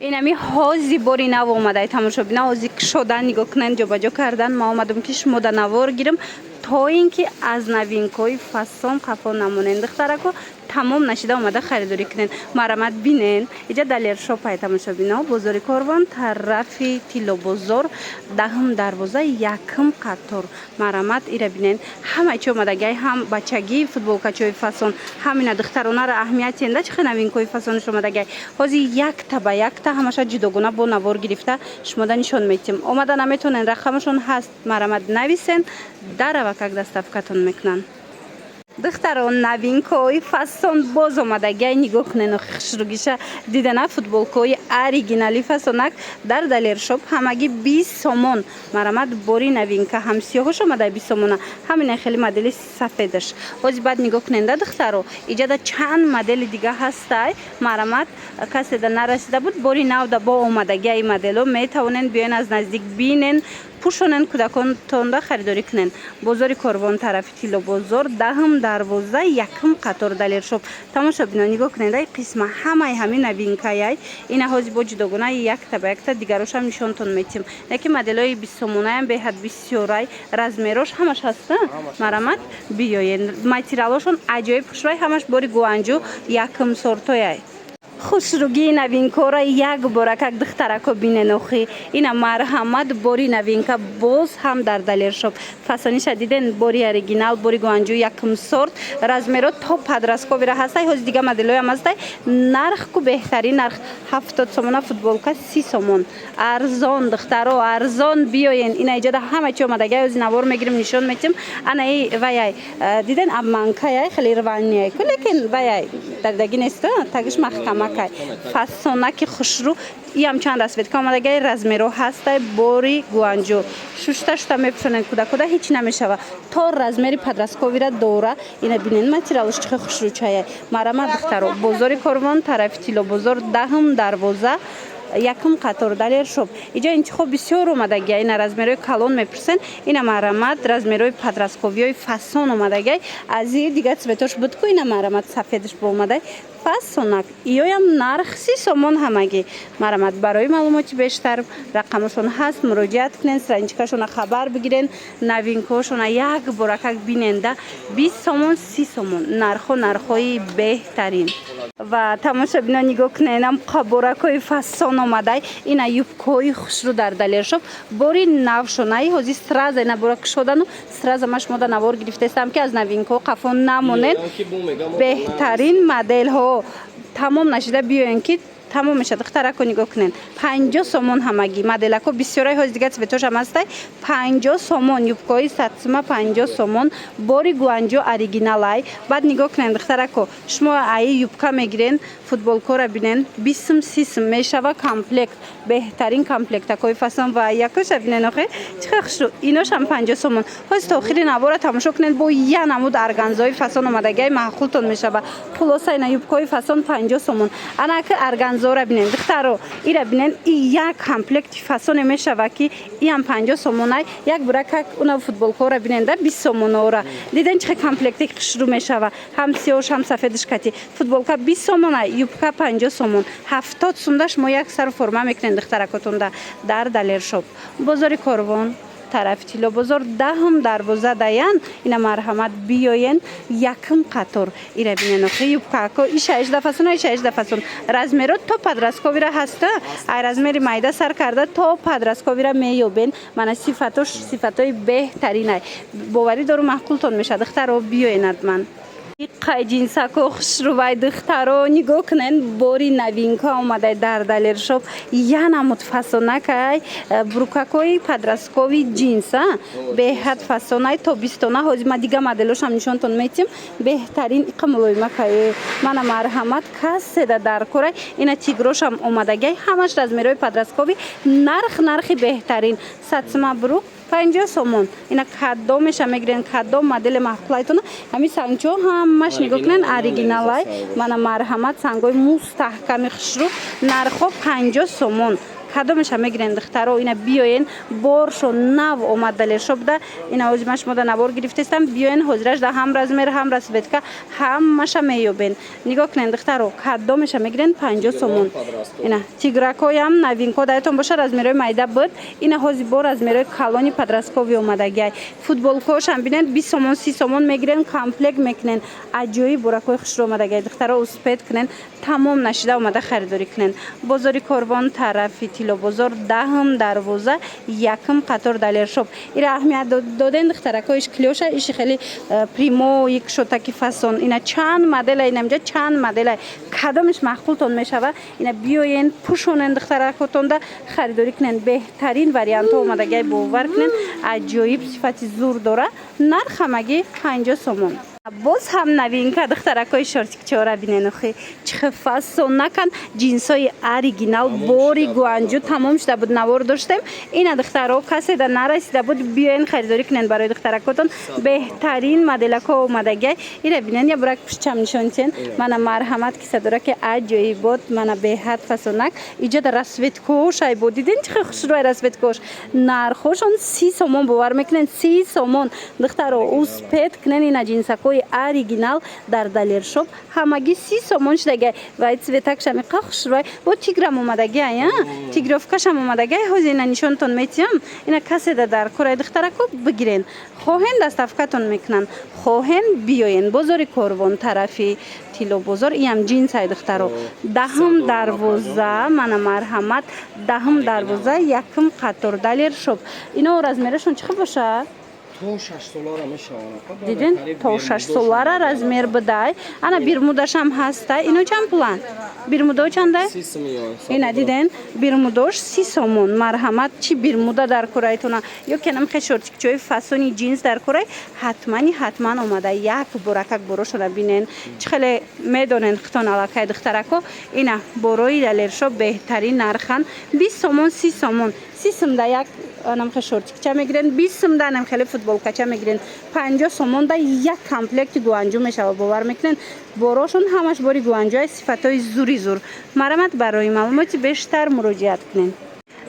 Инами ҳози бори нав омадай, тамошобина, ҳози кушодан, нигоҳ кунен, ҷобаҷо кардан. Ма омадам, ки шумо да навор гирам, то ин ки аз новинкаҳои фасон қафо намонен. Духтарако, тамом нашида омада харидорӣ кунен. Марамат, бинен, иҷа Далершопай, тамошобино, бозори Корвон, тарафи Тиллобозор, даҳум дарвоза, якум қатор. Марамат, ира бинен, ҳама чи омадагиай: ҳам бачагӣ футболкачои фасон, ҳамина духтаронара аҳамият тенда, чӣ хел новинкаҳои фасонаш омадагиай. Ҳозир якта ба якта ҳамаша ҷудогона бо навор гирифта шумода нишон метиҳем. Омада наметонен, рақамашон ҳаст, марамат, нависен, даравакак доставкатон мекунанд. Духтарон, новинкаҳои фасон боз омадагиай, нигоҳ кунен, хушругиша дидана. Футболкаҳои оригинали фасонак дар Далершоп ҳамагӣ 20 сомон. Марамат, бори новинка, ҳам сиёҳош омада 20 сомона, ҳамина хеле модели сафедаш. Ҳозир баъд нигоҳ куненда, духтаро, иҷада чанд модели дига ҳастай. Марамат, каседа нарасида буд, бори навда бо омадагиай модело, метавонен биёен, аз наздик бинен, пӯшонен, кӯдаконтонда харидорӣ кунен. Бозори Корвон, тарафи Тиллобозор, даҳум дарвоза, якум қатор, Далершоп. Тамошобино, нигоҳ кунед, ай қисма ҳамаи ҳамин новинкаяй. Ина ҳозир бо ҷудогона якта ба якта дигарошам нишонтон метиҳем. Яки моделҳои 20 сомонаям беҳад бисёрай, размерош ҳамаш ҳаста. Марамат, биёен, материалошон аҷоиб хушрӯй, ҳамаш бори Гуанҷу, якум сортояй. Хушругии новинкаро як бора как духтарако бинен охи. Ина, марҳамат, бори новинка боз ҳам дар Далершоп. Фасониша диден, бори оригинал, бори Гуанҷу, якум сорт, размеро то подростковира ҳастай. Ҳози дига моделҳоям ҳастай. Нарх ку беҳтарин нарх, 70 сомона, футболка 30 сомон. Арзон, духтаро, арзон, биёен. Ина иҷода ҳама чи омадагай, ҳози навор мегирим, нишон метиҳем. Анаи ваяй диден, обманкаяй, хеле рваныяй ку, лекин ваяй дардагӣ нест, тагиш маҳкамакай, фасонаки хушрӯ. Иам чанд расцветка омадагай, размеро ҳастай, бори Гуанҷу, шушта шута мепӯшонед кӯдакода, ҳеҷ намешава, то размери подростковира дора. Ина бинен, материалш чихе хушрӯчая. Марама, духтаро, бозори Корвон, тарафи Тиллобозор, даҳум дарвоза, якум қатор, Далершоп. Иҷа интихоб бисёр омадагия. Ина размерои калон мепурсен, ина, марамат, размерои подростковиҳои фасон омадагиай. Аз и дига цветош буд ку, ина, марамат, сафедаш бо омадай, фасонак. Иёям нарх 30 сомон ҳамагӣ. Марамат, барои маълумоти бештар рақамашон ҳаст, муроҷиат кунен, страничкашона хабар бигирен, новинкаҳошона як боракак биненда. 20 сомон, 30 сомон нархҳо, нархҳои беҳтарин. Ва тамошобино, нигоҳ куненам, қаборакҳои фасон омадай. Ина юбкаҳои хушрӯ дар Далершоп, бори навшонаи, ҳозир сразу ина бора кушодану сразу ма шумода навор гирифтаистам, ки аз новинкаҳо қафо намонен. Беҳтарин моделҳо тамом нашида биёен, ки тамом мешавад. Духтарако, нигоҳ кунед, 50 сомон ҳамагӣ. Моделако бисёраи, ҳози дига цветошам ҳастай. 50 сомон юбкаҳои сатсума, 50 сомон, бори Гуанҷо, оригиналай. Баъд нигоҳ кунед, духтарако, шумо аи юбка мегирен, футболкора бинен, 20 сум, 30 сум мешава комплект, беҳтарин комплектакҳои фасон. Ва якоша бинен охе, чӣ хел хушрӯ, иношам 50 сомон. Ҳози то охири навора тамошо кунед, бо я намуд органзои фасон омадагиай, маъқултон мешава. Хулоса, ина юбкаҳои фасон 50 сомон. Анаки органзора бинен, духтаро, ира бинен, и як комплекти фасоне мешава, ки иам 50 сомонай. Як буракак уна футболкаҳора бинен да, 20 сомонора диден, чӣ хел комплекте хушрӯ мешава, ҳам сиёш, ҳам сафедиш кати. Футболка 20 сомона, юбка 50 сомон, 70 сумда шумо як сару форма мекунед духтаракотонда дар Далершоп, бозори Корвон, тарафи Тиллобозор, даҳум дарвоза даян. Ина, марҳамат, биёен, якум қатор. Ира бинен охи, юбкако иша 18 фасон, иша 18 фасон, размеро то подростковира ҳаста, ай размери майда сар карда то подростковира меёбен. Мана сифатош сифатои беҳтаринай, боварӣ дору, маъқултон мешавад. Духтаро, биёен ҳатман. Қай ҷинсако хушрӯвай, духтаро, нигоҳ кунен, бори новинка омадай дар Далершоп, я намуд фасонакай, брюкакои подросткови ҷинса, беҳад фасонай, тобистона. Ҳозир ма дига моделошам нишонтон метиҳам, беҳтарин, иқа мулоимакай. Мана, марҳамат, каседа дар корай, ина тигрошам омадагай, ҳамаш размерои подросткови, нарх нархи беҳтарин, сатсима брюк 50 сомон. Ина кадомеша мегирен, кадом модели маъқулайтона. Ҳамин сангчо ҳамаш нигоҳ кунен, оригиналай. Мана, марҳамат, сангҳои мустаҳками хушрӯ, нархҳо 50 сомон. Кадомеша мегирен, духтаро? Ина биёен, боршо нав омад Далершоп да. Ина ҳозир ман шумо да навор гирифтестам. Биёен, ҳозираш да ҳам размер, ҳам расцветка, ҳамаша меёбен. Нигоҳ кунен, духтаро, кадомеша мегирен? 50 сомон. Ина тигракоям новинко даятон боша, размерҳои майда буд, ина ҳозир бо размерҳои калони подростковый омадагиай. Футболкаошам бинен, 20 сомон, 30 сомон мегирен, комплект мекунен. Аҷоиб буракҳои хушрӯ омадагиай, духтаро. Успеть кунен, тамом нашида омада харидорӣ кунен. Бозори Корвон, тарафи Тиллобозор, даҳум дарвоза, якум қатор, Далершоп. Ира аҳамият доден, духтаракоиш, клёша иши хеле прямой кшотаки фасон. Ина чанд модела, ина инҷа чанд модела. Кадомеш маъқултон мешава, ина биёен, пӯшонен, духтаракотонда харидорӣ кунен. Беҳтарин вариантҳо омадагиай, бовар кунен, аҷоиб сифати зур дора. Нарх ҳамагӣ 50 сомон. Боз ҳам новинка, духтаракои, шортикчора бинен, охи чӣ фасон накан. Ҷинсҳои оригинал, бори Гуанҷу тамом шуда буд, навор доштем. Ина, духтаро, касе да нарасида буд, биёен, харидорӣ кунен барои духтаракотон. Беҳтарин моделако омадагиай. Ира бинен, я бурак пуштчам нишон тиҳен. Мана, марҳамат, кисадора ки аҷоибот, мана беҳад фасонак. Иҷода расцветкош айбо, диден, чӣ хушрӯй расцветкош. Нархошон 30 сомон, бовар мекунен, 30 сомон. Духтаро, успеть кунен, ина ҷинсакои оригинал дар Далершоп ҳамагӣ 30 сомон шудагай. Вай цветакшам иқа хушрӯй, бо тиграм омадагиай, тигровкашам омадагай. Ҳозир ина нишонтон метиҳам. Ина каседа дар кораи, духтарако, бигирен. Хоҳен, доставкатон мекунанд, хоҳен, биёен. Бозори Корвон, тарафи Тиллобозор. Иам ҷинсай, духтаро. Даҳум дарвоза, мана марҳамат, даҳум дарвоза, якум қатор, Далершоп. Ино размерашон чӣ хел бошад? То 6 солара мешаванд. Дидин, то 6 солара размер бидай. Ана бермудашам ҳаста. Ино чанд пуланд? Бермудо чандай? Ина диден, бермудош 30 сомон. Марҳамат, чӣ бермуда дар корайтона ё ки анам хе шортикчои фасони ҷинс дар корай, ҳатмани ҳатман омада як боракак борошона бинен. Чӣ хеле медонен хитон аллакай, духтарако. Ина борои Далершо беҳтарин нархан, 20 сомон, 30 сомон. 30 сум да як анам хе шортикча мегирен, 20 сум да анам хеле футболкача мегирен, 50 сомон да як комплекти Гуанҷу мешава, бовар мекунен. Борошон ҳамаш бори Гуанҷуай, сифатҳои зури зур. Марҳамат, барои маълумоти бештар муроҷиат кунен.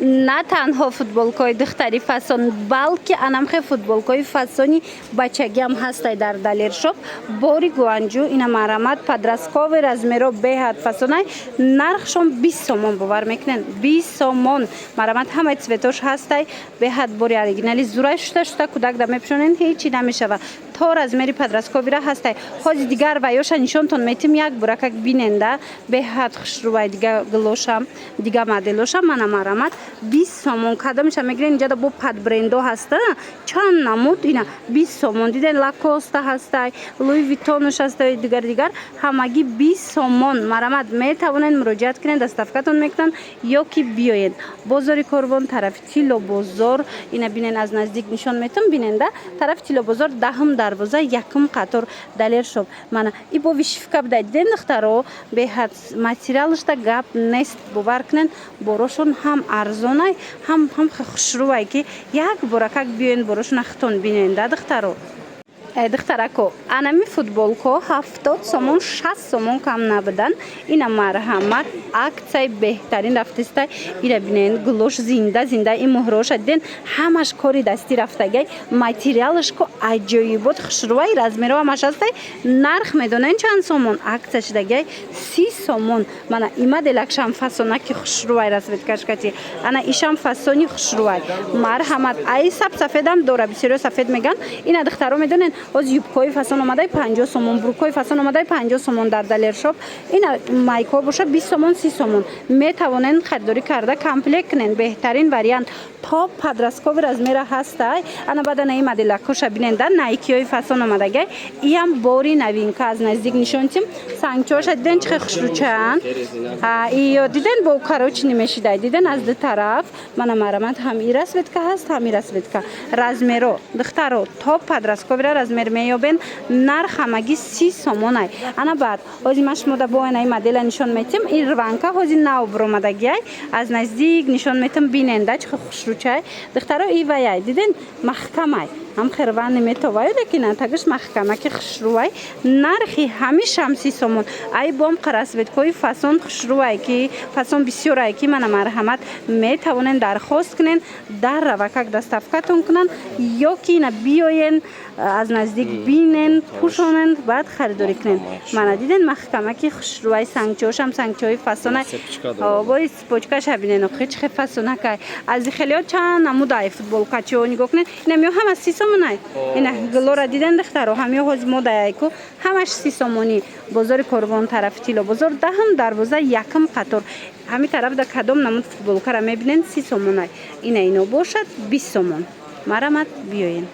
На танҳо футболкаҳои духтари фасон, балки анамхе футболкаҳои фасони бачагиам ҳастай дар Далершоп, бори Гуанҷу. Ина марҳамат, подростковый размеро беҳад фасонай, нархшон 20 сомон, бовар мекунен, 20 сомон. Марҳамат, ҳамаи цветош ҳастай, беҳад бори оригинали зурай. Шута шута кӯдак да мепӯшонен, ҳечи намешава. То размери подростковыйра ҳастай. Ҳози дигар ваёша нишонтон метим, як буракак биненда, беҳад хушрӯвай. Дига гилошам, дига моделошам, мана марҳамат, 20 сомон. Кадомеша мегирен? Инҷада бо под брендо ҳаста, чанд намуд. Ина 20 сомон, диден, Лакоста ҳастай, Луи Витонош ҳастай, дигар дигар, ҳамагӣ 20 сомон. Марҳамат, метавонед муроҷиат кунед, доставкатон мекунанд ё ки биёед. Бозори Корвон, тарафи Тиллобозор. Ина бинен, аз наздик нишон метам, биненда, тарафи Тиллобозор, даҳум дарвоза, якум қатор, Далершоп. Мана и бо вышивка буда, диден, духтаро, беҳад материалашда гап нест, бовар кунен. Борошон ҳам арзонай, ҳам хушрӯвай, ки як боракак биёен, борошона хитон биненда, духтаро. Духтарако, анами футболко 70 сомон, 60 сомон кам набудан. Ина марҳамат, аксияи беҳтарин рафтистай. Ира бинен, гулош зинда зинда, ин муҳроша диден, ҳамаш кори дастӣ рафтагай. Материалаш ко аҷоибот, хушрӯвай, размеро ҳамаш ҳастай. Нарх медонен чанд сомон? Аксия шудагай, 30 сомон. Мана има делакшам фасонаки хушрӯвай, расцветкашкати. Ана ишам фасони хушрӯвай. Марҳамат, ай саб сафедам дора, бисёриё сафед меган. Ина, духтаро, медонен, ҳоз юбкаҳои фасон омадаи 50 сомон, брюкҳои фасон омадаи 50 сомон дар Далершоп. Ина майкҳо боша 20 сомон, 30 сомон. Метавонен харидорӣ карда комплект кунен, беҳтарин вариант. То подростковый размера ҳастай. Ана баъд ана ин моделакоша бинен да, найкиҳои фасон омадагай. Иам бори новинка, аз наздик нишон тим. Сангчоша диден, чӣ хел хушрӯчаанд? Иё диден, бо укороченный мешидай, диден, аз ду тараф. Мана марҳамат, ҳам и расцветка ҳаст, ҳам и расцветка. Размеро, духтаро, то подростковыйра размер меёбен. Нарх ҳамагӣ 30 сомонай. Ана баъд ҳозир ман шумо да бо ана ин модела нишон метим. Ин рванка ҳозир нав биромадагиай, аз наздик нишон метим, биненда, чӣ хел хушрӯчай, духтаро. И ваяй диден, маҳкамай. Ҳам хервани метоваю, лекин тагиш маҳкамаки хушрӯвай. Нархи ҳамишам 30 сомон. Ай бом расцветкои фасон хушрӯвай, ки фасон бисёрай, ки мана, марҳамат, метавонен дархост кунен, дар равакак доставкатон кунанд, ё ки ина биёен, аз наздик бинен, пӯшонен, баъд харидорӣ кунен. Мана, диден, маҳкамаки хушрӯвай, сангчаҳошам сангчаҳои фасонай. Бои цепочкаша бинен, охи чӣ хел фасонакай. Аз хелиҳо чанд намудай футболкачиҳо нигоҳ кунен. Инамиё ҳама 30 сомонай. Ина гулора диден, духтаро, ҳамиё ҳози модаяйку, ҳамаш 30 сомонӣ. Бозори Корвон, тарафи Тило бозор, даҳам дарвоза, якум қатор. Ҳамин тараф да кадом намуд футболкара мебинен, 30 сомонай. Ина ино бошад 20 сомон. Марамат, биёен.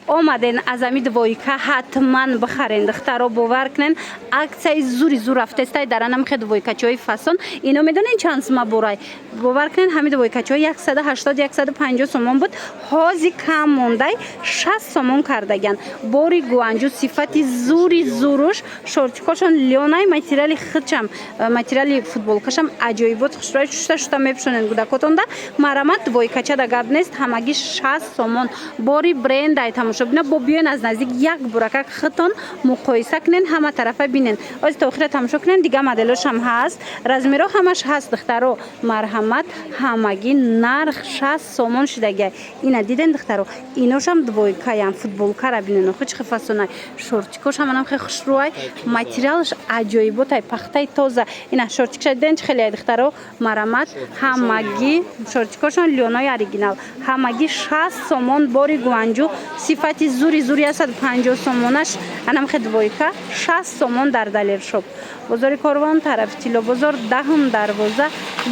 Омаден, аз ами двойка ҳатман бихарен, духтаро, бовар кунен, аксияи зури зур рафтестай дар анамхе двойкачиҳои фасон. Ино медонен чанд сума бурай? Бовар кунен, ҳами двойкачиҳо 180, 150 сомон буд, ҳози кам мондай, 60 сомон кардагиян. Бори Гуанҷу, сифати зури зуруш, шортикошон лёнай, материали хичам, материали футболкашам аҷоибот, хушрӯй, шушта шуста мепӯшонен кӯдакотонда. Марамат, двойкачада гап нест, ҳамагӣ 60 сомон. Бори брендай, тамошобино, бо биёен, аз наздик як буракак хитон муқоиса кунен, ҳама тарафа бинен. Ози то охира тамошо кунен, дига моделошам ҳаст, размеро ҳамаш ҳаст. Духтаро, марҳамат, ҳамагӣ нарх 60 сомон шудагиай. Ина диден, духтаро, иношам двойкаям. Футболкара бинен, охи чӣ фасонай, шортикош ҳаманам хеле хушрӯай, материалаш аҷоиботай, пахтаи тоза. Ина шортикша диден, чӣ хеле, духтаро? Марамат, ҳамагӣ шортикошон лёнои оригинал, ҳамагӣ 60 сомон. Бори Гуанҷу, сифати зури зури, 150 сомонаш. Анамхе двойка 60 сомон дар Далершоп, бозори Корвон, тарафи Тиллобозор, даҳум дарвоза,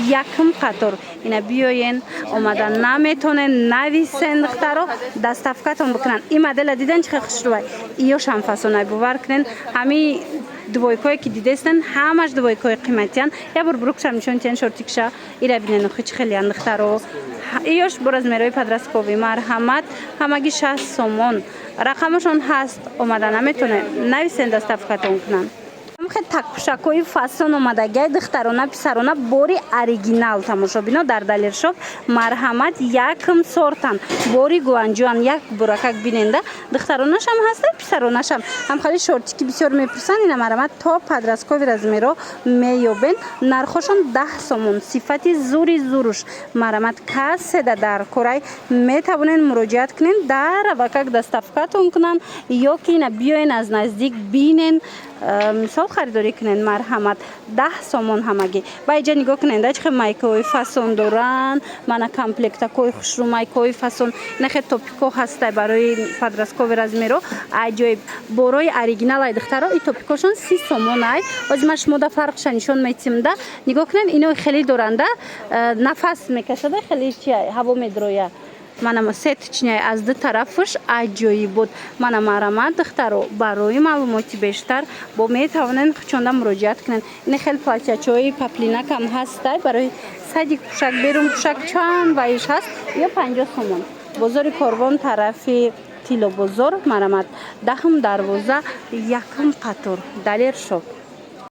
якум қатор. Ина биёен, омада наметонен, нависен, духтаро, доставкатон бикунанд. Ин модела диден, чӣ хел хушрӯвай? Иёшам фасонай, бовар кунен, ҳами двойкое ки дидестен, ҳамаш двойкои қиматиян. Як бор брюкшам нишон тиҳен, шортикша. Ира бинен, охи чӣ хелиян, духтаро. Иёш бо размерои подростковый. Марҳамат, ҳамагӣ 60 сомон. Рақамашон ҳаст, омада наметонед, нависен, доставкатон кунанд. Хе такпӯшакҳои фасон омадагиай, духтарона, писарона, бори оригинал, тамошобино, дар Далершоп. Марҳамат, якм сортан, бори Гуанҷуан. Як буракак биненда, духтаронашам ҳаста, писаронашам. Ҳамхали шортики бисёр мепурсанд. Ина, марҳамат, то подростковый размеро меёбен. Нархошон 10 сомон, сифати зури зуруш. Марҳамат, каседа дар корай, метавонен муроҷиат кунен, дар авакак доставкатон кунанд, ё ки ина биёен, аз наздик бинен, мисол харидорӣ кунед. Марҳамат, 10 сомон ҳамагӣ. Ба иҷа нигоҳ кунед, чӣ хел майкаҳои фасон доранд. Мана комплектакҳои хушрӯ, майкаҳои фасон, инахе топико ҳастай барои подростковый размеро, аҷоиб, борои оригинал ай. Духтаро, и топикошон 30 сомон ай. Ҳозир ман шумода фарқша нишон метимда. Нигоҳ кунед, ино хеле доранда, нафас мекашада, хеле чи ҳаво медроя. Мана сеточный, аз ду тарафаш аҷоиб буд. Мана, марамат, духтаро, барои маълумоти бештар бо метавонед хучонда муроҷиат кунед. Ин хел платьячои поплинакам ҳастай, барои садик пӯшак, берун пӯшак, чанд ваиш ҳаст, ё 50 сомон. Бозори Корвон, тарафи Тиллобозор, марамат, даҳум дарвоза, якум қатор, Далер Шоп.